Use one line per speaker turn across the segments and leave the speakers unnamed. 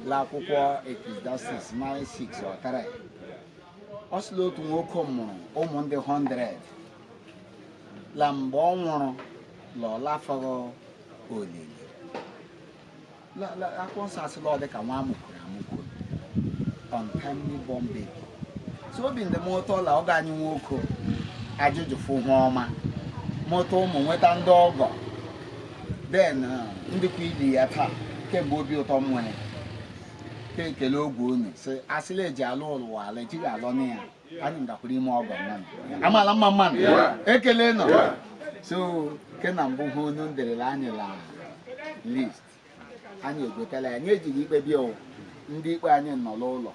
L'akwụkwọ Ecclesiastes 9:6 or 3, ọ sịla otu nwoke mụrụ ụmụ ndị 100, la mgbe ọ nwụrụ la ọ lafọghị olili. Akwụkwọ nsọ asịla ọ dị ka nwa amụkwuru amụkwu, untimely born baby. So obi ndị m ụtọ la ọgọ anyị nwoke ajụjụfụ hụ ọma, mụta ụmụ, nweta ndị ọgọ, then ndịkwa ili ya taa. Kemgbe obi ụtọ m nwere ka ekele ogwe unu sị asịla eji alụ ụwa ala ejighị alọ na ya. Anyị gakwara ime ọgọ mmanụ amala mma mmanụ ekele nọ. So ke na mbụ hụ unu nderele anyị la list, anyị egwetala ya. Anyị ejighị ikpe bịa o, ndị ikpe anyị nọ n'ụlọ.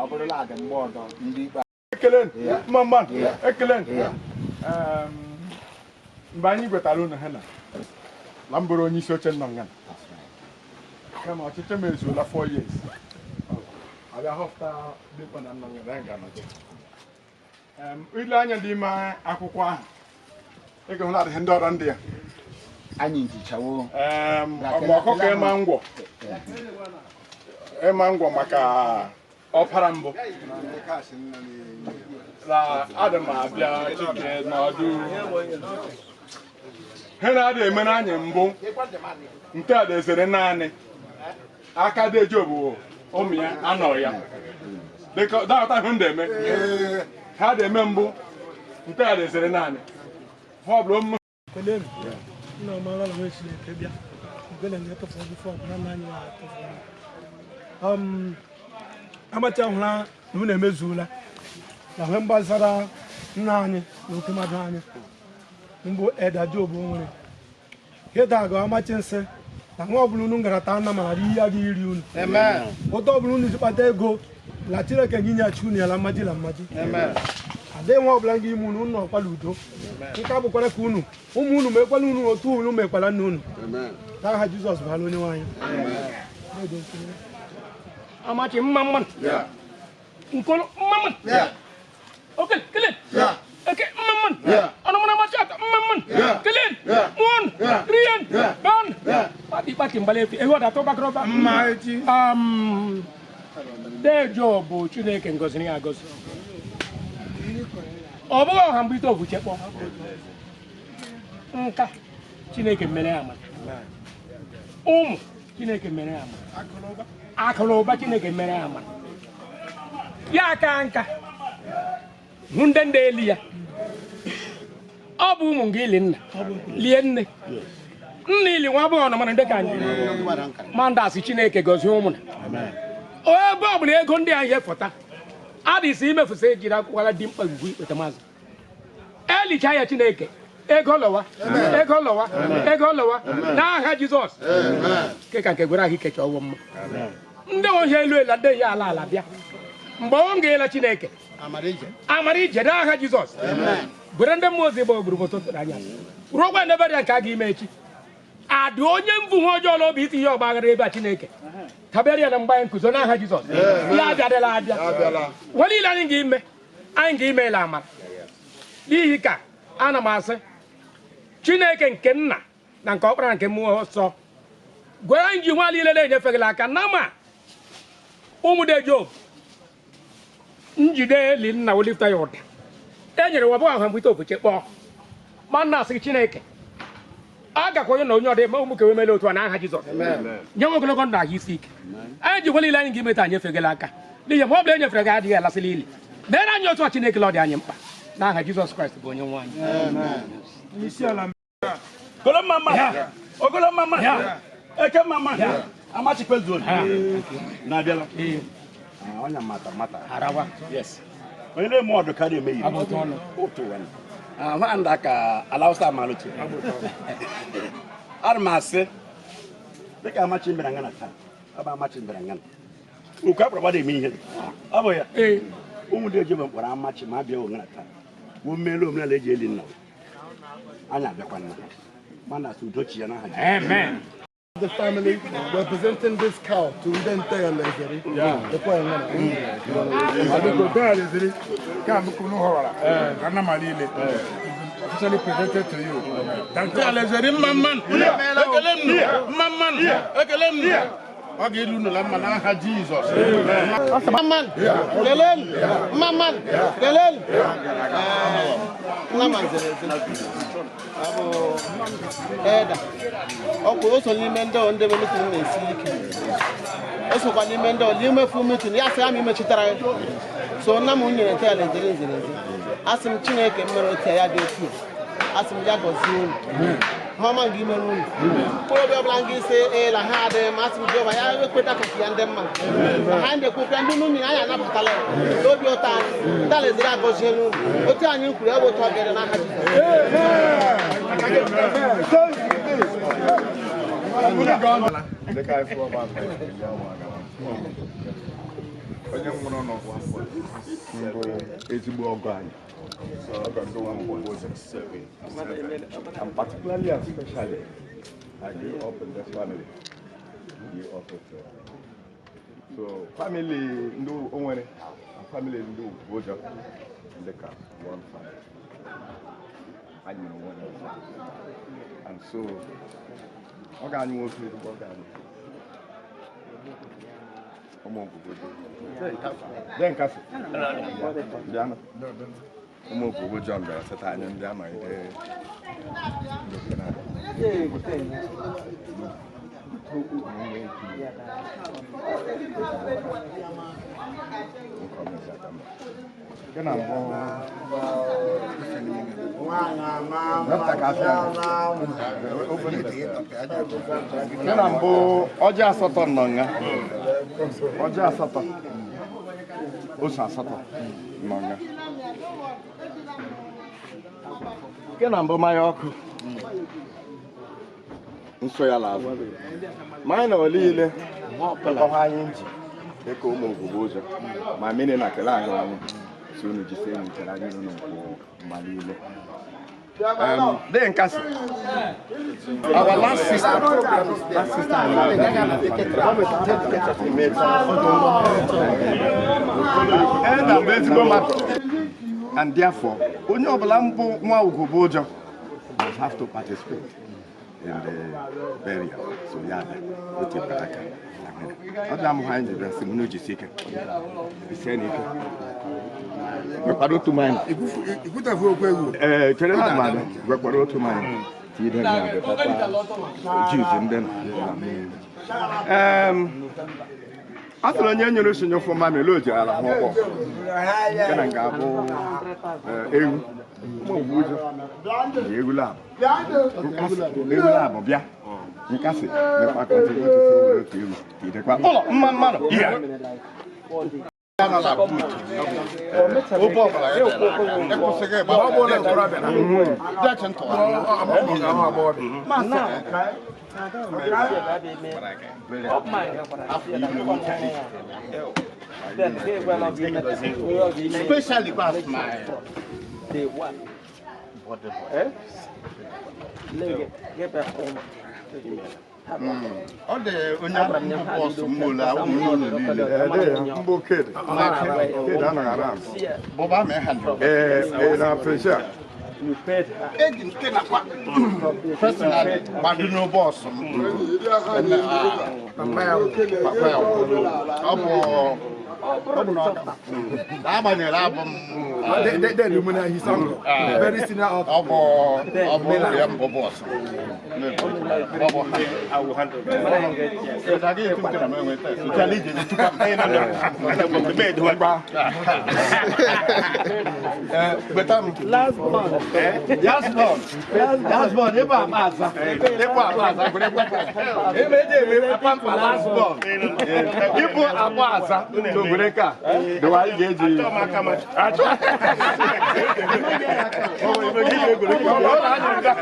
Ọ bụrụla adị mgbe ọdọ ndị ikpe.
Ekele mma mma. Ekele. Mgbe anyị gwetara unu ha na m bụrụ onye isi oche nọ ngana, kama ọchịchị m ezuola 4 years, abịa họpụta dịkwa na nọ ngana, anyị ga-anọchi. Ile anya n'ime akwụkwọ ahụ, ị ga-hụ na adịghị ndị ọrụ ndị ya.
Anyị njichawo.
Ọgba ọkụkọ ịma ngwọ, ịma ngwọ maka ọpara mbụ na adị m abịa chike n'ọdụ ha na-adị emere anyị mbụ nke a dezere naanị aka dị eji bụ ụmụ ya anọ ya dịka dawata hụ ndị eme ha dị eme mbụ nke a dezere naanị ha ọ bụla omume.
Kelee m nna m mara na nwee Chineke bịa nkele nke tụfuru gị fọm na nna anyị tụfuru. Amacha hụra na unu emezuola na ihe gbasara nna anyị na oke mmadụ anyị mbụ Eda Job nwere hịta agụ. Amachi nsị na nwa ọbụla unu gara taa nna mara ihe agaghị iri unu ụtọ ọbụla unu ji kpata ego la Chineke gị nyechi unu ya la mmaji la mmaji. Adịghị nwa ọbụla gị ime unu unu ọkwala udo nke a bụkwara ka unu ụmụ unu mekwala unu otu unu mekwala nna unu. N'aha Jizọs bụ onye nwe anyị.
Amachi mma mma, nkolo mma mma, oke kele eke mma mma, ọnụmara amachi atọ mma mma, kelen mun rien ban pati pati mbala efi ewu ọda tọbakọrọba
mma echi.
Dejo bụ Chineke ngọziri ya agọzi. Ọ bụghị ọha mgbe ite ofuche kpọ nka Chineke mere ya amara, ụmụ Chineke mere ya amara, akụ na ụba Chineke mere ya amara. Ya aka nka hụ ndị ndị eli ya. Ọ bụ ụmụ nga ili nna lie nne nna ili nwa abụghị ọnọmara ndị ka anyị ma ndị asị Chineke gọzie ụmụ na ebe ọ bụla ego ndị ahụ efọta adịsị imefụsị ejiri akwụkwara dị mkpa ugwu ikpete mazụ elicha ya. Chineke ego lọwa, ego lọwa, ego lọwa n'aha Jizọs. Nke ka nke gwere ahụ ikecha ọwụ mma ndị ohi elu elu ndị ya ala ala bịa mgbe ọ ga-ele Chineke amara ije n'aha Jizọs. Gwere ndị mmụọ ozi gba gburugburu ụtụtụ anya ruokwa ndebe ya nke a ga-ime echi. Adị onye mvu ha ọjọọ n'obi iti ihe ọgba aghara ebe a, Chineke tabere ya na mgba nkuzo n'aha Jizọs. Ya abịadịla abịa nwe niile anyị ga-ime, anyị ga-ime ele amara n'ihi ka ana m asị Chineke nke nna na nke ọkpara na nke mmụọ nsọ gwara anyị ji nwa niile na-enyefeghịla aka na ma ụmụde Job njide eli nna welifta ya ụda e nyere wabụ ahụ mgbe ite ofuche kpọọ ma nna asị Chineke a gakwa onye na onye ọdị ma ụmụ kewe mele otu a n'aha Jizọs. Nye nwe ogologo ndụ, ahụ isi ike. Anyị jikwa niile anyị ga-imeta anyị efegela aka n'ihi ma ọ bụla e nyefere gị adịghị alasịla ili. Mere anyị otu a, Chineke, ọ dị anyị mkpa n'aha Jizọs Kraịst bụ onye nwe anyị.
Golo mama. Ogolo mama. Eke mama. Amachikwezuo. Na-abịala. Ọnya mata mata.
Harawa, yes.
Onye na-eme ọdụ karịa eme yiri.
Abụ otu ọnụ.
Otu ọnụ. Ah, nwa ka ala Hausa amaluchi. Ana m asị dịka Amachi mere ngana taa. Ọ bụ Amachi mere ngana. Oku akpọrọ gbada eme ihe. Ọ bụ ya.
Ee.
Ụmụ dị ejebe mkpọrọ Amachi ma abịa ongana taa. Wo meelu omenala eji eli nna. Anyị abịakwa nna. Mana asị udochi ya n'aha Jizọs.
Amen.
The family representing this cow to Ndente Elezeri.
Adịgo ka mbụ họrọ ka nna ma niile officially presented to you. Thank you.
Elezeri mma mma, ekele m mma mma, ekele m.
Ọ ga-elu unu la mma n'aha Jizọs.
Mma mma nụ, kelenu, mma mma nụ, kelenu. Nna ma nzere eze. Ọ bụ elder. Ọ bụ o so n'ime ndị ndị bụ meeting na-esi ike. O sokwa n'ime ndị n'ime fu meeting ya sị ya ma imechitara ya. So nna m nyere nte ya na ezere nzere eze. Asị m Chineke m mere otu ya dị otu a. Asị m ya gọzie unu. Ha ọma nga imere unu. Mkpụrụ obi ọbụla nga ise ịla ha adịghị mma, asị m Jehova ya ekweta ka ya ndị mma. Ha na-ekwekwa ndị nwunye anyị anabatala ya n'obi ụtọ anyị. Ndị alaezere agọzie n'unu. Otu anyị kwuru ya bụ otu ọ ga-ere n'aha Jizọs.
Dịka anyị fụrụ ọgba afọ ya nwa gara. Onye nwụrụ nọ mbụ ezigbo ọgọ anyị. Ọgọ ndị nwa mbụ ụzọ. And particularly and especially, I grew up in this family. Grew up with, so family ndị o nwere and family ndị Ugwuojo ndị ka one family. Anyị nwere onwe anyị. And so ọ ga-anyị nwoke, ezigbo ọgọ anyị. Ụmụ Ugwuojo. De nkasi. Bịanụ. Ụmụ Ugwuojo John bịara sịta anyị ndị anọgide ndị okenye. Nke na mbụ wepụta ka afịa nke na mbụ ọjị asatọ nọ nga, ọjị asatọ, ose asatọ nọ nga. Nke na mbụ mmanya ọkụ nso ya la-azụ mmanya na niile ọha anyị nji dịka ụmụ Ugwugbe ụzọ ma mmiri na kele anyị ọnwụ si unu jisie unu chere anyị unu nkwụ mgba niile. Dị nkasi. Our last sister, last sister in Elder bụ ezigbo mmadụ. And therefore, onye ọbụla mbụ nwa Ugwugbe ụjọ must have to participate in the burial. So ya bịa, o tekwara aka. Ọ bịa mụ ha anyị ji bịa sị m unu jisie ike. Jisie n'ike. Nwekwara otu mmanya.
Ikwutefu okwu egwu.
Ee, chere na mmadụ nwekwara otu mmanya. Tinye na juice ndị na. A sịrị onye nyere osi nyụfụ mamịrị o ji ala hụ ọkpọ. Nke na ga-abụ ewu. Ụmụ Ugwuojo ji ewu labụ. Ewu labụ bịa. Nkasi mekwa contribute to otu ewu. Tidekwa ụlọ mma mmadụ. Iya.
Obe ọbụla ya ekwụsịghị ịgba. Ọ bụrụ na okorobịa na bịachi ntụwa. Especially past my body. Ọ dị onye mbụ bọọsụ mmụlụ ụmụ niile.
Mbụ ked. Ked anaghị ara m.
Bụba ma ịha ndụ.
Ee, na pressure.
Eji nke nakwa personally gbado n'bọọsụ m. Papa ya nwụrụ. Ọ bụ na ọ n'agbanyeghị abụ m
Very senior
ọ bụ ọ bụ ya mbụ bọọsụ. Ọ bụ ha. Agaghị etu nke na m enweta
Ngwa. Weta m.
Last born.
Last born. Last born. Ebe akpa aza. Ebe akpa aza. Ebe eji eme pampa last born. Ibu akpa aza. So were ka. Dịwa anyị ga-eji. Achọ. Ọ na-anya nga.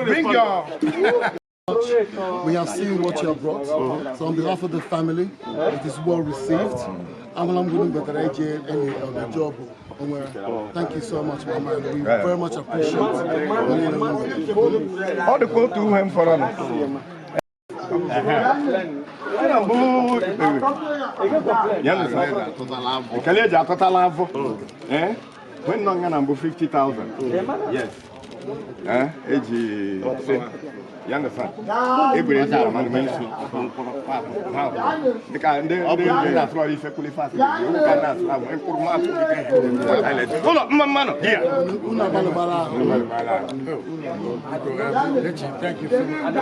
Bring your
We have seen what you have brought. So on behalf of the family, it is well received. Job. Thank you so much, Mama. And we very much appreciate.
Ọ dịkwa otu ihe m fọrọ nụ. Na mbụ ikpere. Ya nụ sị, ekele eji atụtala avụ. Ee? When nọ nga na mbụ 50,000. Yes. Eh, eji sị, you understand? Egwere ezi ama na isi. Dịka ndị ndị ndị na-asụ ọrụ ife kwuli fast. Ewu ka na-asụ ahụ, mkpụrụ mafụ. Ụlọ mma mmanụ. Here.
Unu agbalịgbara ahụ.
Thank you so much.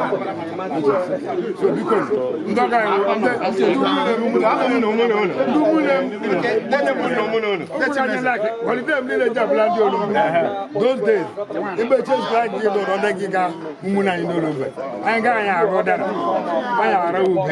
So biko ndị ọga anyị ndị nwunye m holiday m niile ji abụla ndị olumbe those days ebe chesi anyị gị lụrụ ndị gị ga ụmụnne anyị n'olumbe anyị ga anyị arụ ụdara anyị arụ ube.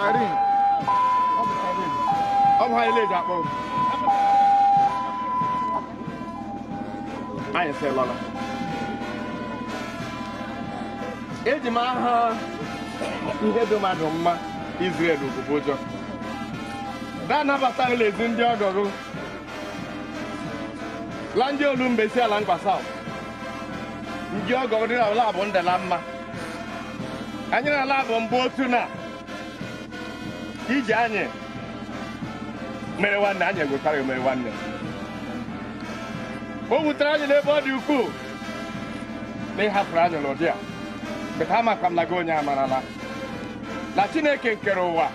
Siren. Ọ bụ siren. Ọ bụ ha ile eji akpọ m. Anyị sị lọla. Eji m aha ihe dị mmadụ mma Israel obodo ụjọ. Da anabata ezi ndị ọgọgụ la ndị olumbe si ala Ngwa South. Ndị ọgọgụ dị na ala bụ ndela mma. Anyị na ala bụ mbụ otu na iji anyị mere nwanne, anyị egwekwara ya mere nwanne. O wutere anyị n'ebe ọ dị ukwuu na ịhapụrụ anyị n'ụdị a, beta amakwa m na gị onye amarala na Chineke nkere ụwa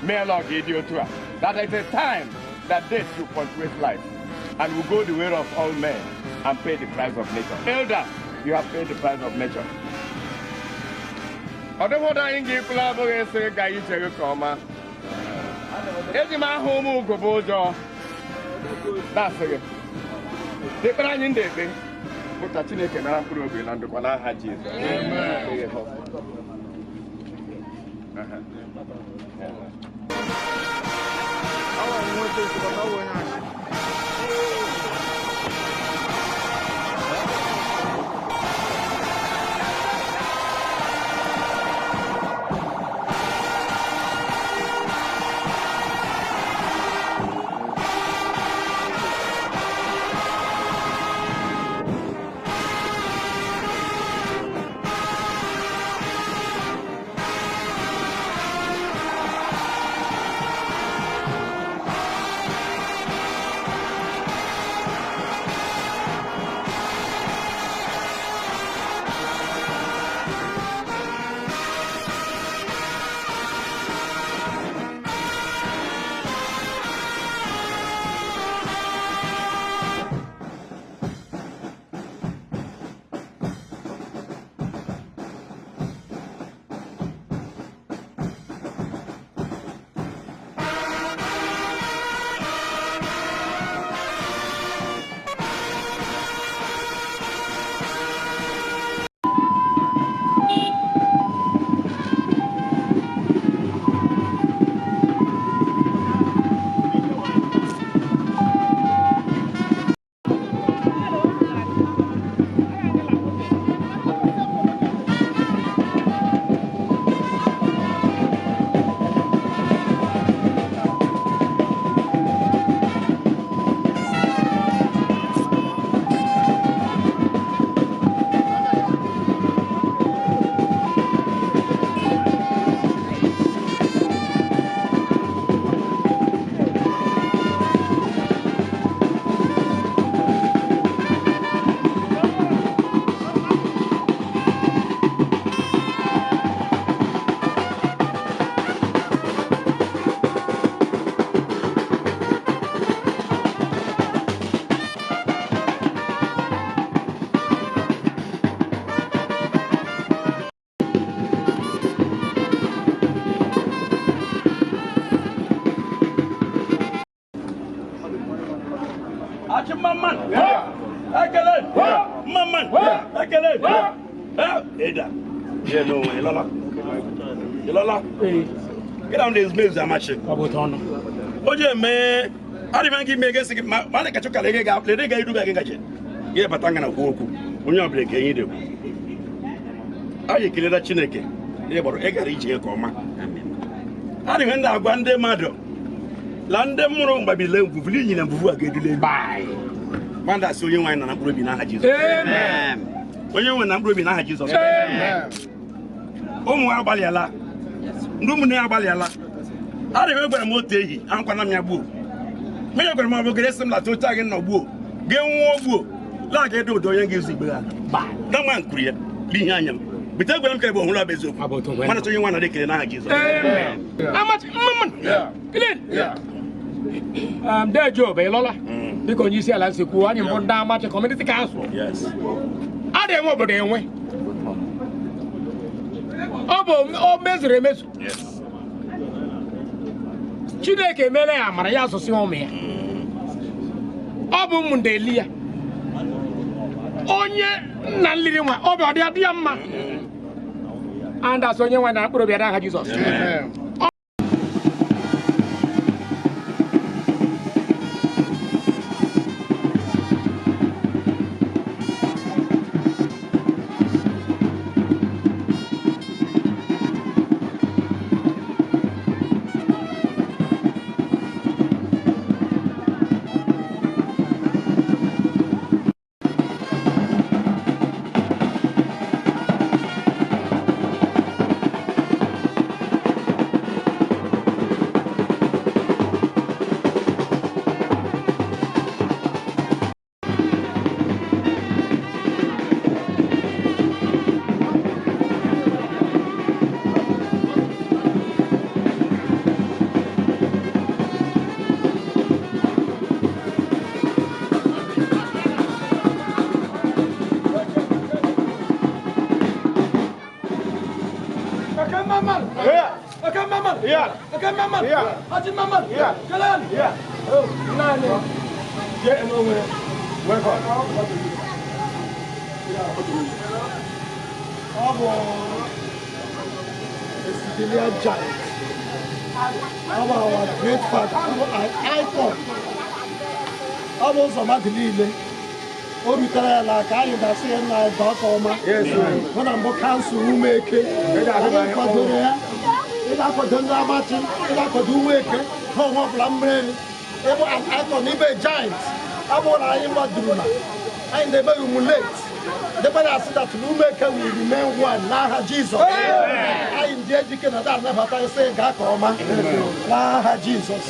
meela ọ ga-ịdị otu a, that there is a time that death should punctuate life and will go the way of all men and pay the price of nature. Elder, you have paid the price of nature. Ọdụmọdụ anyị ga-ekwula abụghị esi gị gaa ije gị ka ọma. Eji m aha ụmụ ugobo ụjọ na-asị gị ekpere anyị ndị ekpe pụta Chineke nara mkpụrụ obi na ndokwa n'aha Jizọs. Aha.
Awa nwoke ọ bụ onye asị.
Achị mma. Ekele. Mma. Ekele. Eda. Ye no, ịlọla. Ịlọla. Gịnị ahụ na-ezumezu amachi?
Ọ bụ otu ọnụ.
O ji eme adị m gị ime gị sị gị ma ma kacha ka lege ga lede ga iduga gị gaje. Gị bata nga na kwuo okwu. Onye ọbụla ga enyi dekwu. Anyị ekelela Chineke na ị gbara ị gara ije nke ọma. Adị m ndị agwa ndị mmadụ la ndị mụrụ mgbabile mvuvu inyi na mvuvu a ga-edule elu. Mmadụ asị onye nwaanyị nọ na mkpụrụ obi n'aha Jizọs. Onye nwe na mkpụrụ obi n'aha Jizọs. Ụmụ ha agbalịala. Ndị ụmụnne ya agbalịala. Adịghị gwara m otu ehi ahụkwana m ya gbuo. Onye gwara m ọ bụ gere sị m lata oche gị nọ gbuo. Gị nwụọ gbuo. Laa ga edo ụdọ onye ga-ezu igbe ha. Na nwa nkuru ya n'ihe anya m. Bite gwara m ka ebe ọhụrụ abụ eziokwu.
Ọ bụ otu onwe.
Mana onye nwa na ekele n'aha Jizọs.
Amachi mma. Clean. Dee Job, ị lọla dịka onye isi ala si kwuo, anyị mbụ ndị Amachi Community Council.
Yes.
A na-enwe obodo enwe. Ọ bụ o mezuru emezu.
Yes.
Chineke emere ya amara ya asụsụ ụmụ ya. Ọ bụ ụmụ ndị eli ya. Onye nna nliri nwa, ọ bụ ọ dị adị ya mma. And as onye nwe na mkpụrụ obi ya n'aha Jizọs.
Ọ bụ a civilian giant. Ọ bụ our great father, ọ bụ an icon. Ọ bụ ụzọ mmadụ niile. O rutere ya n'aka, anyị ga-asị ya nna anyị gaa ka ọma. Hụ na mbụ council Ụmụeke, anyị kwadoro ya. Ị na-akwado ndị Amachi, ị na-akwado Ụmụeke, ha onwe ọbụla mmeri. Ịbụ an icon, ibe giant. Ọ bụrụ na anyị gbaduru na anyị na-eme emulate. Dịkwa na asị that Ụmụeke will remain one n'aha Jizọs. Anyị ndị ejike na anabata isi gaa ka ọma n'aha Jizọs.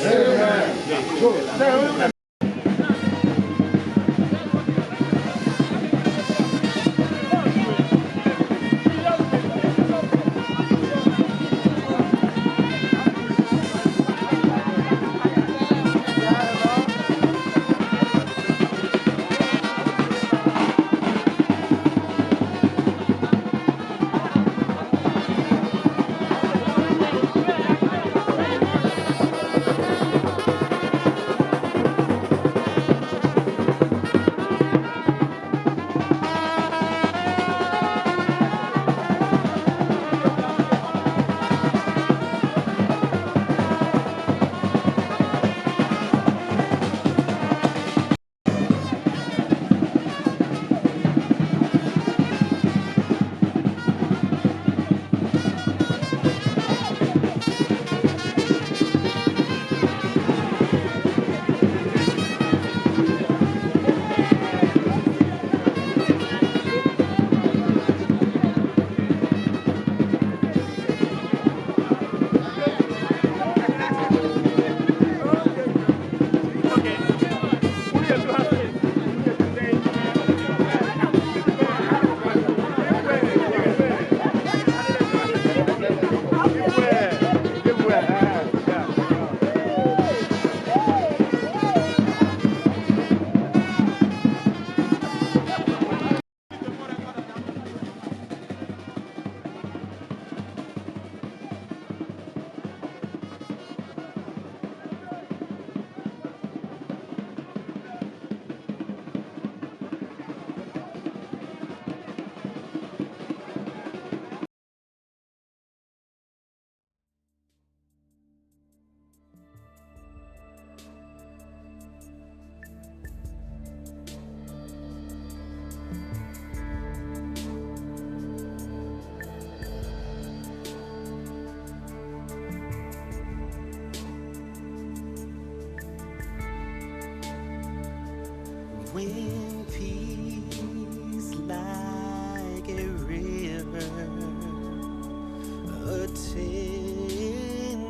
When peace like a river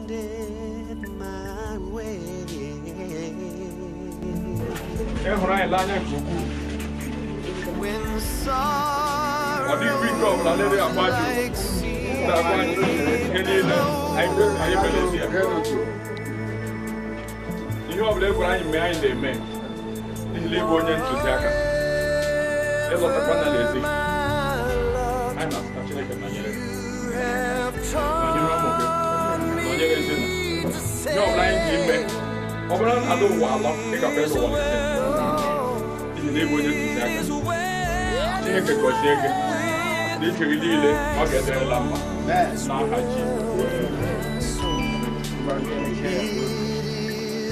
attended my way.
Ịhụrụ anyị n'anya nke ukwuu.
When
Ọ dịghị ike ọbụla lere akwa ajụ na-agwa anyị ihe niile anyị kwere anyị mere ezi ya. Ihe ọbụla e gwara anyị mee, anyị na-eme n'ihi na ịbụ onye ntụziaka. Ịlọtakwa na n'ezi anyị na-asụta Chineke nọnyere gị, nọnyere ụmụ gị, nọnyere ezinụlọ. Ihe ọbụla anyị ji ime, ọ bụrụ na ala ụwa alọ, ị gakwa ịlụ ụwa n'ezi n'ihi na ịbụ onye ntụziaka. Chineke gọzie gị n'ike gị niile, ọ ga-ederela mma n'aha Jizọs.
It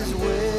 is well.